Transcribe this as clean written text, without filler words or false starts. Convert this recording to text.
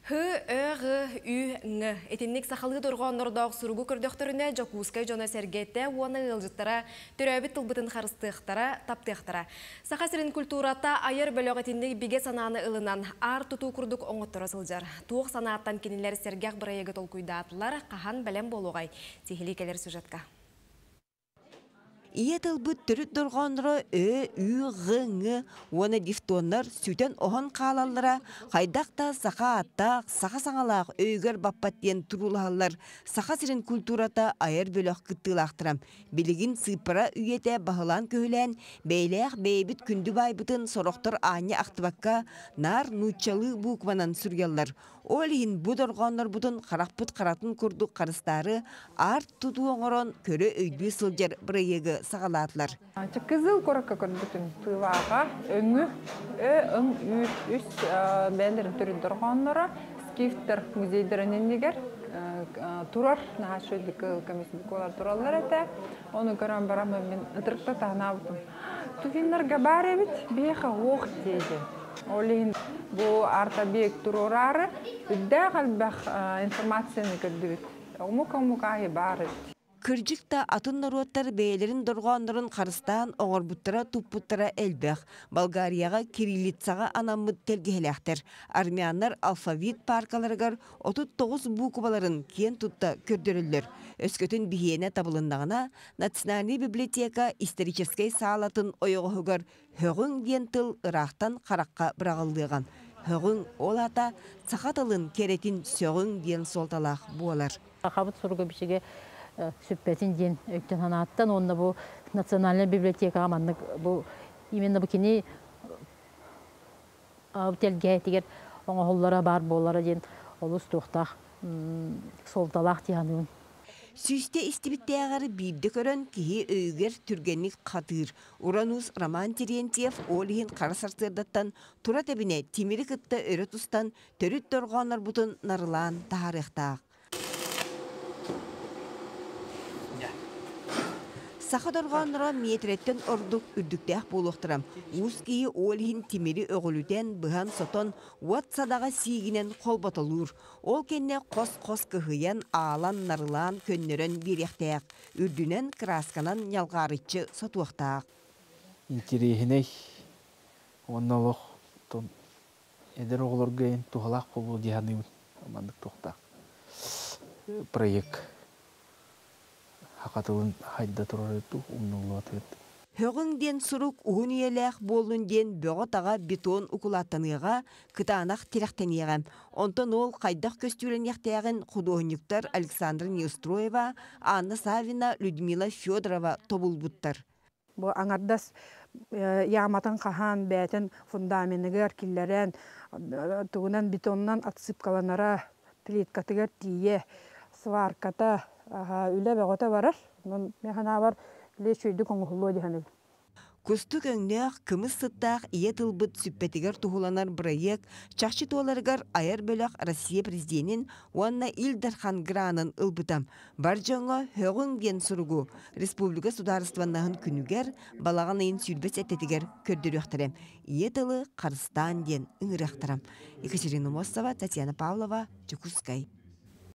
Һ, Ө, Ҕ, Ү, Ҥ. Итинник сахалыы дорҕооннордоох суругу көрдөхтөрүнэ, Дьокуускай дьоно-сэргэтэ уонна ыалдьыттара төрөөбүт тылбытын харыстыахтара, таптыахтара. Саха сирин культурата айар бөлөх итинник бигэ санааны ылынан, аар тутуу курдук оҥотторо сылдьар. Туох санааттан кинилэр сэргэх бырайыагы толкуйдаатылар, хаһан бэлэм буолуоҕай? Сиһилии кэлэр сюжетка. Ийэ тылбыт төрүт дорҕоонноро Ө, Ү, Ҕ, Ҥ уонна дифтоннар сүтэн-оһон хаалаллара хайдах да саха ааттаах, саха саҥалаах өйүгэр баппат диэн туруулаһаллар Саха сирин культурата айар бөлөх кыттыылаахтара. Билигин сыыппара үйэтэ баһылаан-көһүлээн, бэйэлээх бэйэбит күндү баайбытын сорохтор аанньа ахтыбакка, наар нууччалыы букванан суруйаллар. Ол иһин бу дорҕооннорбутун харахпыт харатын курдук харыстаары арт тутуу оҥорон көрө-өйдүү сылдьар бырайыагы саҕалаатылар. Кызыл куоракка көрбүтүм тыылааҕа өҥү ө өҥ үүт үс бэйэлэрин төрүт дорҕоонноро скифтер музейдарын иннигэр турар наһаа үчүгэйдик кыһыл көмүс буквалар тураллар этэ. Ону көрөн бараммын мин ытырыкта таһнаабытым. Туфиннарга баар эбит, биһиэхэ уох диэди. Ол иһин бу арт-объект туруораары үрдээх элбэх информацияны көрдүбүт. Омук-омук аайы баар эбит. Кырдьык да, атын норуоттар бэйэлэрин дорҕооннорун харыстаан оҥорбуттара, туппуттара элбэх. Болгарияҕа кириллицаҕа анаммыт тэлгэһэлээхтэр. Армяннар алфавит пааркаларыгар 39 буукубаларын киэн тутта көрдөрөллөр. Өскөтүн биһиэнэ табылыннаҕына, Национальнай библиотека историческай саалатын ойоҕоһугар «һөҕүҥ» диэн тыл ыраахтан харахха быраҕыллыаҕа. Һөҕүҥ ол аата саха тылын кэрэтин сөҕүҥ диэн суолталаах буолар. Сахабыт суруга бичигэ сүппэтин диэн өйтөн санааттан уонна бу национальнай библиотекаҕа маннык бу именно бу кини тэлгэһэтигэр оҥоһуллара баар буолара диэн олус туохтаах суолталаах дии саныыбын. Сүүстэ истибиттээҕэр биирдэ көрөн киһи өйүгэр түргэнник хатыыр. Уран уус Роман Терентьев ол иһин хара сарсыардаттан тура тэбинэ тимири кытта өрө тустан төрүт дорҕооннорбутун нарылаан таһаарыахтаах. Саха дорҕоонноро миэтэрэттэн ордук үрдүктээх буолуохтара. Уус киһи ол иһин тимири өҕүлүтэн, быһан-сотон, уот садаҕа сиигинэн холботолуур. Ол кэннэ хос-хос кыһыйан, аалан, нарылаан, көннөрөн биэриэхтээх. Үрдүнэн кыраасканан ньалҕаарыччы сотуохтаах. Интэриэһинэй уонна олох эдэр оҕолорго эн туһалаах буолуо дии саныыбын маннык туохтаах проект саха тылын хайда турар умнуллубат. Һөҕүҥ диэн сурук уһун үйэлээх буоллун диэн бөҕө-таҕа бетон укулааттаныаҕа, кытаанах тирэхтэниэҕэ. Онтон ол хайдах көстүүлэниэхтээҕин худуоһунньуктар Александра Неустроева, Анна Саввина, Людмила Федорова тобулбуттар. Бу аҥардас яматын хаһан бэйэтин фундаменыгар киллэрэн тугунан бетонунан отсыпкаланара плиткатыгар тиийэ сварката үлэ бөҕөтө барар. Онон мин санаабар үлэ үчүгэйдик оҥоһуллуо дии саныыбын. Кустук өҥнөөх, кымыс сыттаах ийэ тылбыт сүппэтигэр туһуланар бырайыак чахчы туоларыгар айар бөлөх Россия президенин уонна Ил Дархан гранын ылбыта. Бар дьоҥҥо һөҕүҥ диэн суругу республика судаарыстыбаннаһын күнүгэр балаҕан ыйын 27-тигэр көрдөрүөхтэрэ. Ийэ тылы харыстаан диэн ыҥырыахтара. Екатерина Мостова, Татьяна Павлова, Дьокуускай.